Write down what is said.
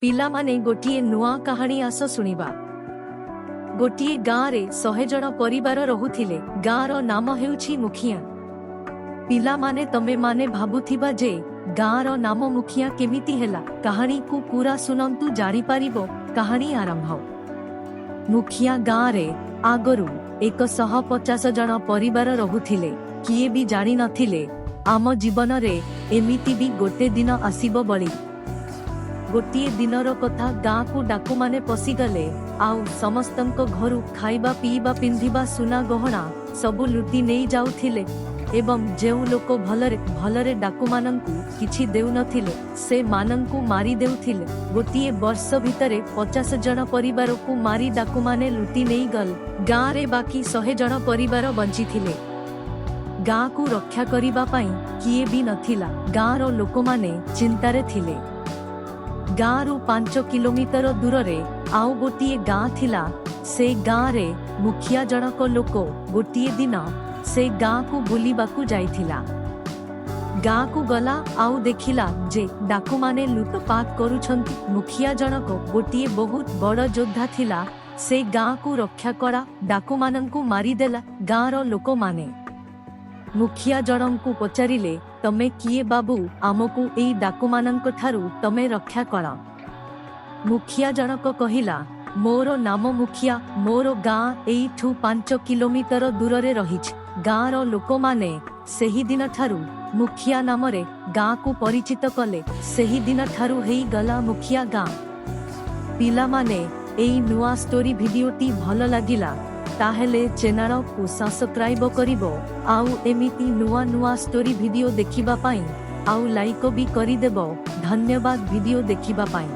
ପିଲାମାନେ, ଗୋଟିଏ ନୂଆ କାହାଣୀ ଆସ ଶୁଣିବା। ଗୋଟିଏ ଗାଁରେ 100 ଜଣ ପରିବାର ରହୁଥିଲେ। ଗାଁର ନାମ ହେଉଛି ମୁଖିଆ। ପିଲାମାନେ, ତମେ ମାନେ ଭାବୁଥିବା ଯେ ଗାଁର ନାମ ମୁଖିଆ କେମିତି ହେଲା। କାହାଣୀକୁ ପୁରା ଶୁଣନ୍ତୁ, ଜାଣିପାରିବ। କାହାଣୀ ଆରମ୍ଭ। ମୁଖିଆ ଗାଁରେ ଆଗରୁ 150 ଜଣ ପରିବାର ରହୁଥିଲେ। କିଏ ବି ଜାଣିନଥିଲେ ଆମ ଜୀବନରେ ଏମିତି ବି ଗୋଟେ ଦିନ ଆସିବ ବୋଲି। ଗୋଟିଏ ଦିନର କଥା, ଗାଁକୁ ଡାକୁମାନେ ପଶିଗଲେ ଆଉ ସମସ୍ତଙ୍କ ଘରୁ ଖାଇବା, ପିଇବା, ପିନ୍ଧିବା, ସୁନା ଗହଣା ସବୁ ଲୁଟି ନେଇ ଯାଉଥିଲେ ଏବଂ ଯେଉଁ ଲୋକ ଭଲରେ ଭଲରେ ଡାକୁମାନଙ୍କୁ କିଛି ଦେଉନଥିଲେ, ସେମାନଙ୍କୁ ମାରି ଦେଉଥିଲେ। ଗୋଟିଏ ବର୍ଷ ଭିତରେ 50 ଜଣ ପରିବାରକୁ ମାରି ଡାକୁମାନେ ଲୁଟି ନେଇଗଲେ। ଗାଁରେ ବାକି 100 ଜଣ ପରିବାର ବଞ୍ଚିଥିଲେ। ଗାଁକୁ ରକ୍ଷା କରିବା ପାଇଁ କିଏ ବି ନଥିଲା। ଗାଁର ଲୋକମାନେ ଚିନ୍ତାରେ ଥିଲେ। ଗାଁରୁ 5 କିଲୋମିଟର ଦୂରରେ ଆଉ ଗୋଟିଏ ଗାଁ ଥିଲା। ସେ ଗାଁରେ ମୁଖିଆ ଜଣକ ଲୋକ ଗୋଟିଏ ଦିନ ସେ ଗାଁକୁ ବୁଲିବାକୁ ଯାଇଥିଲା। ଗାଁକୁ ଗଲା ଆଉ ଦେଖିଲା ଯେ ଡାକୁମାନେ ଲୁଟପାଟ କରୁଛନ୍ତି। ମୁଖିଆ ଜଣକ ଗୋଟିଏ ବହୁତ ବଡ଼ ଯୋଦ୍ଧା ଥିଲା। ସେ ଗାଁକୁ ରକ୍ଷା କଲା, ଡାକୁମାନଙ୍କୁ ମାରିଦେଲା। ଗାଁର ଲୋକମାନେ ମୁଖିଆ ଜଣଙ୍କୁ ପଚାରିଲେ, "ତମେ କିଏ ବାବୁ? ଆମକୁ ଏଇ ଡାକୁମାନଙ୍କ ଠାରୁ ତମେ ରକ୍ଷା କର।" ମୁଖିଆ ଜଣକ କହିଲା, "ମୋର ନାମ ମୁଖିଆ। ମୋର ଗାଁ ଏଇଠୁ 5 କିଲୋମିଟର ଦୂରରେ ରହିଛି।" ଗାଁର ଲୋକମାନେ ସେହିଦିନଠାରୁ ମୁଖିଆ ନାମରେ ଗାଁକୁ ପରିଚିତ କଲେ। ସେହିଦିନଠାରୁ ହେଇଗଲା ମୁଖିଆ ଗାଁ। ପିଲାମାନେ, ଏଇ ନୂଆ ଷ୍ଟୋରି ଭିଡିଓଟି ଭଲ ଲାଗିଲା, ତାହେଲେ ଚ୍ୟାନେଲକୁ ସବସ୍କ୍ରାଇବ କରିବ ଆଉ ଏମିତି ନୂଆ ନୂଆ ଷ୍ଟୋରି ଭିଡିଓ ଦେଖିବା ପାଇଁ ଆଉ ଲାଇକ ବି କରିଦେବ। ଧନ୍ୟବାଦ ଭିଡିଓ ଦେଖିବା ପାଇଁ।